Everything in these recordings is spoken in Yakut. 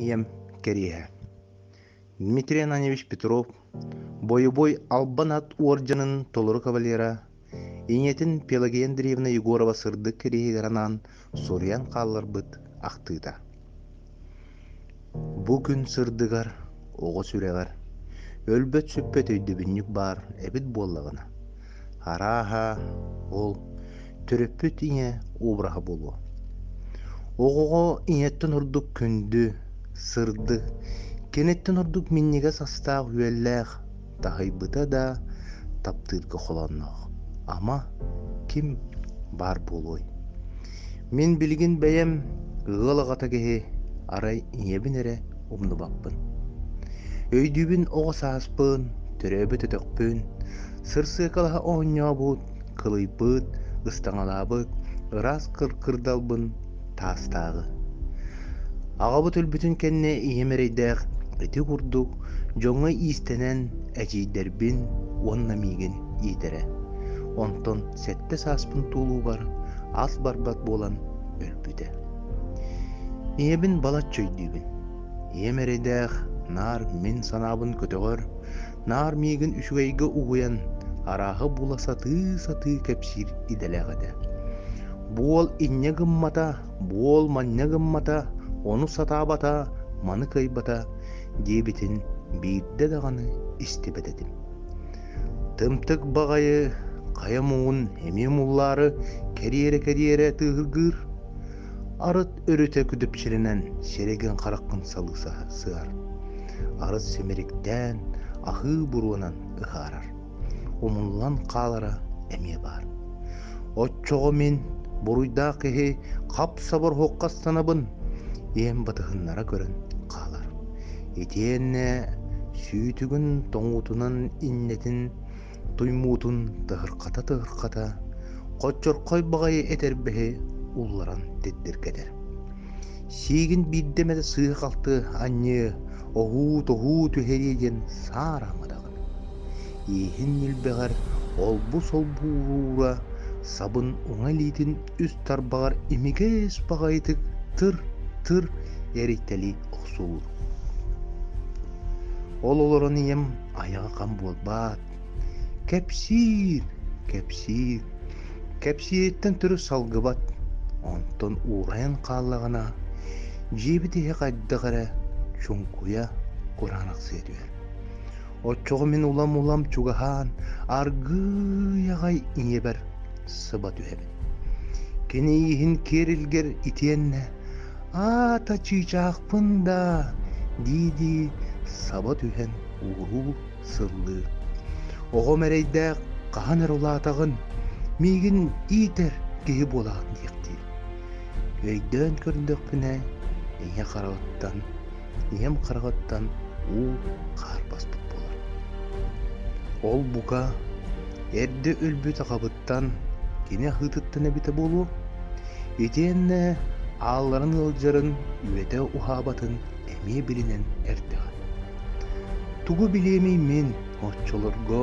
Ийэм кэриэһэ Дмитрий Ананьевич Петров бойобуой Албан ат уордьанын толору кавалера, ийэтин Пелагея Андреевна Егорова сырдык кэриэһигэр анаан суруйан хаалларбыт ахтыыта. Бу күн сырдыгар, оҕо сүрэҕэр өлбөт-сүппэт өйдөбүнньүк баар эбит буоллаҕына, арааһа, ол төрөппүт ийэ обраһа буолуо. Оҕоҕо ийэттэн ордук күндү, сырдык, киниттэн ордук минньигэс астаах-үөллээх, таһыйбыта да таптыырга холоонноох. Ама ким баар буолуой? Мин билигин бэйэм ыал аҕата киһи, арай ийэбин эрэ умнубаппын. Өйдүүбүн оҕо сааспын, төрөөбүт өтөхпүн, сырсыакалаһа оонньообут, кылыйбыт, ыстаҥалаабыт ыраас кырдалбын таастааҕы. Аҕабыт өлбүтүн кэннэ ийэм эрэйдээх ити курдук дьоҥҥо иистэнэн эдьиийдэрбин уонна миигин иитэрэ. Онтон сэттэ сааспын туолуубар ас барбат буолан өлбүтэ. Ийэбин балачча өйдүүбүн. Ийэм эрэйдээх наар мин санаабын көтөҕөр, наар миигин үчүгэйгэ угуйан, арааһы була сатыы-сатыы кэпсиир идэлээх этэ. Буол инньэ гыммата, буол манньа гыммата, ону сатаабата, маны кыайбата диэбитин биирдэ даҕаны истибэт этим. Тымтык баҕайы хайа муҥун эмиэ муллаары кэриэрэ-кэриэрэ тыаһыргыыр, арыт өрүтэ күдүпчүлэнэн сирэйгин хараххын салыы сыһар, арыт симириктээн аһыы буруонан ыһаарар, умуллан хаалара эмиэ баар. Оччоҕо мин буруйдаах киһи хап-сабар оһоххо астанабын, ийэм батыһыннара көрөн хаалар. Итиэннэ сүүтүгүн тоҥуутунан иннэтин туймуутун тыһырхата-тыһырхата хоччорхой баҕайы этэрбэһи улларан тирдиргэтэр. Сиигин биирдэ эмэтэ сыыһа-халты анньыы, оһуу-тоһуу түһэриэ диэн саараамадаҕын. Ииһин ньилбэҕэр олбу-солбу уура сабын уҥа илиитин үс тарбаҕар имигэс баҕайытык тыр-тыр эрийтэлии охсулуур. Ол олорон ийэм айаҕа хам буолбаат, кэпсиир, кэпсиир, кэпсиириттэн төрүт салгыбат, онтон уурайан хааллаҕына, дьиэбит иһэ хайдах эрэ чуҥкуйа кураанахсыйа түһэр. Оччоҕо мин улам-улам чугаһаан, аргыый аҕай ийэбэр сыба түһэбин. Кини ииһин киэр илгэр итиэннэ «Аата чыычаахпын даа» дии-дии саба түһэн ууруу сыллыыр. Оҕом эрэйдээх хаһан эрэ улаатаҕын, миигин иитэр киһи буолаҕын диэхтиир. Өйдөөн көрдөхпүнэ, ийэ хараҕыттан, ийэм хараҕыттан уу хаар баспыт буолар. Ол бука эрдэ өлбүт аҕабыттан, кини аһыытыттан эбитэ буолуо. Итиэннэ аалларын ыалдьарын үйэтэ уһаабатын эмиэ билинэн эрдэҕэ. Тугу билиэмий мин оччолорго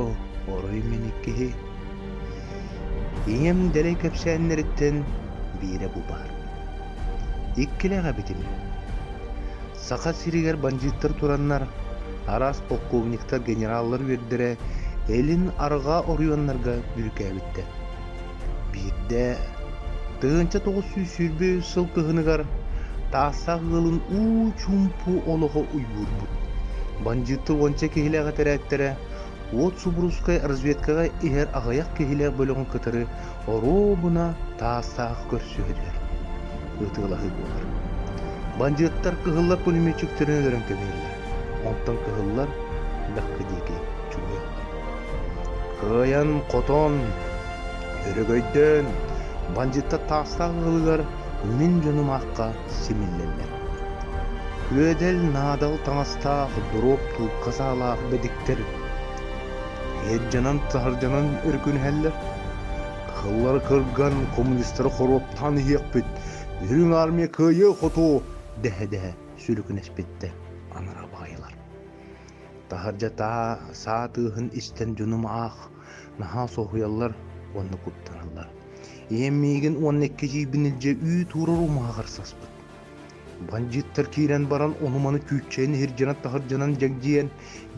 орой мин иккиһи? Ийэм дэлэй кэпсээннэриттэн биирэ бу баар. Иккилээх эбитим. Саха сиригэр бандьыыттар тураннар, араас полковниктар, генераллар үөрдэрэ илин арҕаа оройуоннарга бүрүүкээбиттэр. Биирдэ 1923 сыл кыһыныгар Таастаах ыалын уу-чуумпу олоҕо уйгуурбут. Бандьыыттар уонча киһилээх этэрээттэрэ уот Субуруускай разведкаҕа иһэр аҕыйах киһилээх бөлөҕүн кытары оруобуна Таастаах көрсүһэллэр. Ытыалаһыы буолар. Бандьыыттар кыһыллар пулеметчиктэрин өлөрөн кэбиһэллэр. Онтон кыһыллар Бэххэ диэки чугуйаллар. Кыайан-хотон, өрөгөйдөөн, бандьыыттар Таастаах ыалыгар мин дьонум аахха симиллэллэр. Күөдэл наадал таҥастаах, доруоп туукка саалаах бэдиктэр иһирдьанан-таһырдьанан өрүкүнүһэллэр. Кыһыллары кырган, коммунистары хоруоптаан иһиэхпит, Үрүҥ армия кыайыа-хотуо дэһэ-дэһэ сүрүкүнэспиттэр анараа баҕайылар. Таһырдьа саа тыаһын истэн дьонум аах наһаа соһуйаллар уонна куттаналлар. Ийэм миигин уонна икки эдьиийбин илдьэ үүт уурар умуһаҕар саспыт. Бандьыыттар киирэн баран ону-маны күүччэйэн иһирдьэнэн-таһырдьанан дьэгдьийэн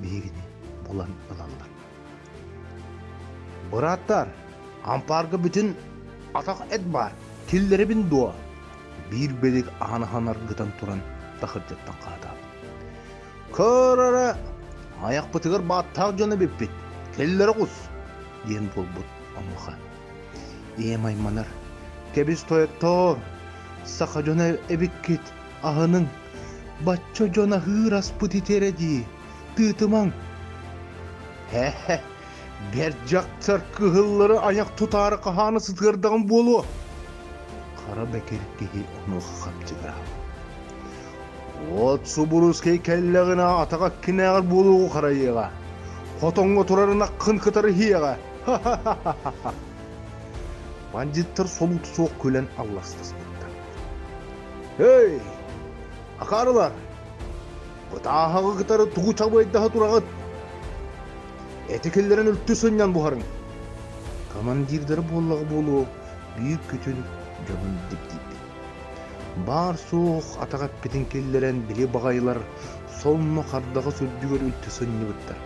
биһигини булан ылаллар. Бырааттар, ампаарга бүтүн атах эт баар, киллэрэбин дуо? Биир бэлик аан аһан аргытан туран таһырдьаттан хаатаабыт. Көр эрэ, айахпытыгар бааттаах дьон эбиппит, киллэрэ оҕус, диэн буолбут онуоха. Ийэм айманар, кэбис тойоттоор, саха дьоно эбиккит, аһыныҥ, бачча дьон аһыыр аспыт итирэ дии, тыытымаҥ. Һэ-һэ, бэрт дьахтар кыһыллары айах тутаары хаһаана сытыардаҕым буолуо. Хара бэкир киһи онуоха хапчыгыраабыт. Уот субуруускай кэллэҕинэ атаҕа кинээҕэр буолуоҕу харайыаҕа. Хотоҥҥо турар ынаххын кытары иһиэҕэ. Ха-ха-ха-ха! Бандьыыттар солуута суох күлэн алластаспыттар. Эй, акаарылар! Бытааһаҕы кытары тугу чабыайдаһа тураҕыт? Эти киллэрэн үлтү сынньан буһарыҥ. Командирдара буоллаҕа буолуо биир күтүн дьонун дибдийбит. Баар-суох атах эппитин киллэрэн били баҕайылар сонно хардаҕас үрдүгэр үлтү сынньыбыттар.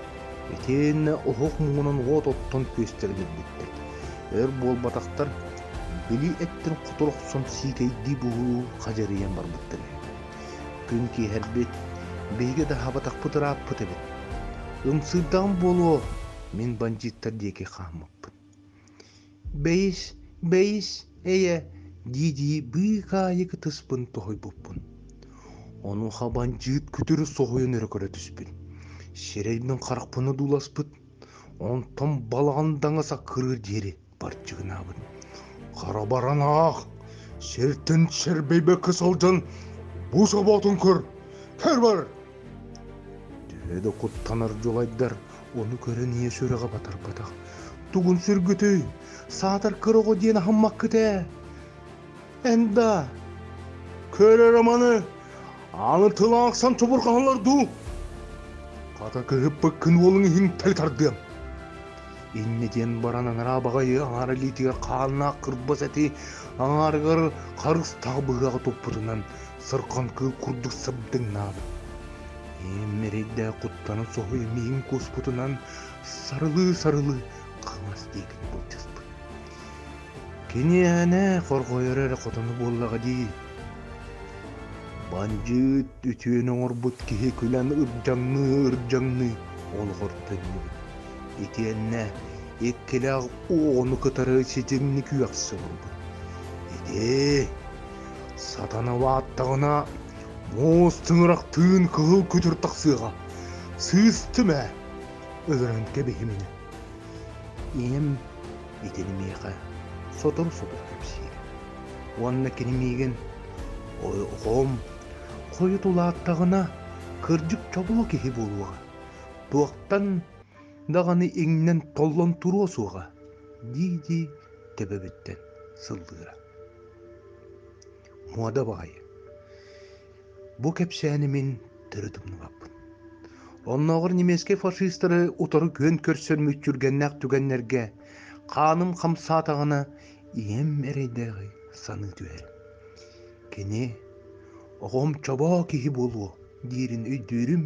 Итиэннэ оһох муҥунан уот оттон күөстэрин үрбүттэр. Өр буолбатахтар, били эттэн хотур охсон сиикэйдии буһуу хадьарыйан барбыттар үһү. Күн киэһэрбит, биһиги да аһаабатахпыт ырааппыт эбит. Ымсыырдаҕым буолуо, мин бандьыыттар диэки хааммыппын. Бэйис, бэйис, эйэ, дии-дии быыкаайык ытыспын тоһуйбуппун. Онуоха бандьыыт күтүрү соһуйан өрө көрө түспүт. Сирэйбин харахпын одууласпыт, онтон балаҕан даҥа саккырыыр диэри барчыгынаабыт. Хара баран аах, сиртэн сэрбэйбэккэ сылдьан бу соботун көр, көр бар! Төһө да куттанар дьулайдар ону көрөн ийэ сүрэҕэ батарбатах. Тугун сүргүтүй, саатар кыр оҕо диэн аһыммаккыт ээ. Эн да, көр эрэ маны, аны тыл аахсан чобурҕаһаллар дуу? Хата кыһыппыккын уолуҥ иһин тали тардыам. Инньэ диэн баран анараа баҕайы аҥаар илиитигэр хааннаах кырбас эти аҥаарыгар харыстаах быһыаҕы туппутунан сырхан кыыл курдук сыбдыҥнаабыт. Ийэм эрэйдээх куттанан соһуйа миигин кууспутунан сарылыы-сарылыы хаҥас диэки былдьаспыт. Киниэнэ хорҕойоро эрэ хотону буоллаҕа дии. Бандьыыт үтүөнү оҥорбут киһи күлэн ырдьаҥныы-ырдьаҥныы олоҕор төннүбүт. Итиэннэ иккилээх оҕону кытары ситимник үөхсэ олорбут. Ити сатана улааттаҕына муус тыҥырахтыын кыһыл күтүр тахсыаҕа. Сыыстым ээ, өлөрөн кэбиһиминэ. Ийэм итини миэхэ сотору-сотору кэпсиир. Уонна кини миигин оҕом хойут улааттаҕына кырдьык чобуо киһи буолуоҕа, туохтан даҕаны иҥнэн толлон туруо суоҕа дии-дии төбөбүттэн сыллыыра. Муода баҕайы. Бу кэпсээни мин төрүт умнубаппын. Оннооҕор немецкэй фашистары утары күөн көрсөр мүччүргэннээх түгэннэргэ хааным хамсаатаҕына ийэм эрэйдээҕи саныы түһэрим. Кини оҕом чобоо киһи буолуо диирин өйдүүрүм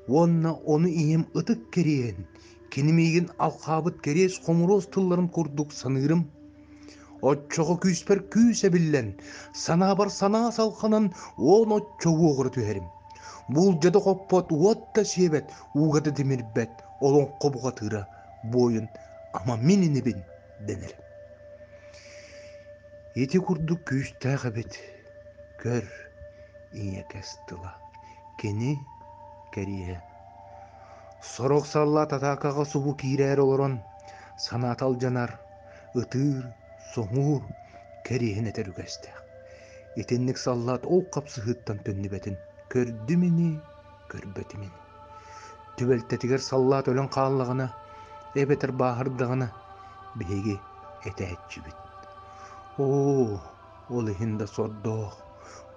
уонна ону ийэм ытык кэриэһин, кини миигин алхаабыт кэриэс хомуруос тылларын курдук саныырым. Оччоҕо күүспэр күүс эбиллэн, санаабар санаа салҕанан уон оччо уоҕура түһэрим. Буулдьа да хоппот, уот да сиэбэт, ууга да тимирбэт, олоҥхо бухатыыра буойун ама мин инибин дэнэр. Ити курдук күүстээх эбит, көр, ийэкэс тыла, кини кэриэһэ. Сорох саллаат атаакаҕа субу киирээри олорон, санаата алдьанар, ытыыр, соҥуур, кэриэһин этэр үгэстээх. Итинник саллаат ол хапсыһыыттан төннүбэтин көрдүм ини, көрбөтүм ини. Түбэлтэтигэр саллаат өлөн хааллаҕына, эбэтэр бааһырдаҕына, биһиги этээччибит. Оо, ол иһин да сордоох,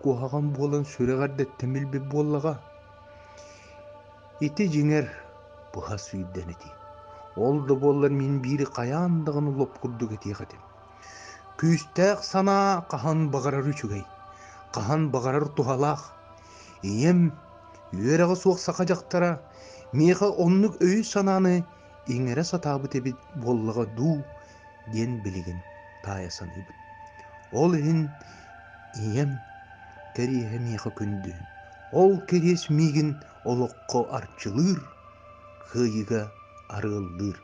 куһаҕан буолан сүрэҕэ эрдэттэн билбит буоллаҕа. Ити дьиҥэр быһа сүүрдэн этии. Ол да буоллар мин биири хайаан даҕаны лоп курдук этиэх этим. Күүстээх санаа хаһан баҕарар үчүгэй, хаһан баҕарар туһалаах. Ийэм, үөрэҕэ суох саха дьахтара, миэхэ оннук өйү-санааны иҥэрэ сатаабыт эбит буоллаҕа дуу диэн билигин таайа саныыбын. Ол иһин ийэм кэриэһэ миэхэ күндү. Ол кэриэс миигин олоххо арчылыыр, кыайыыга арыаллыыр.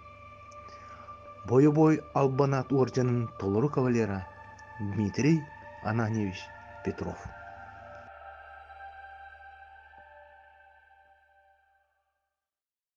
Бойобуой албан аат уордьанын толору кавалера Дмитрий Ананьевич Петров.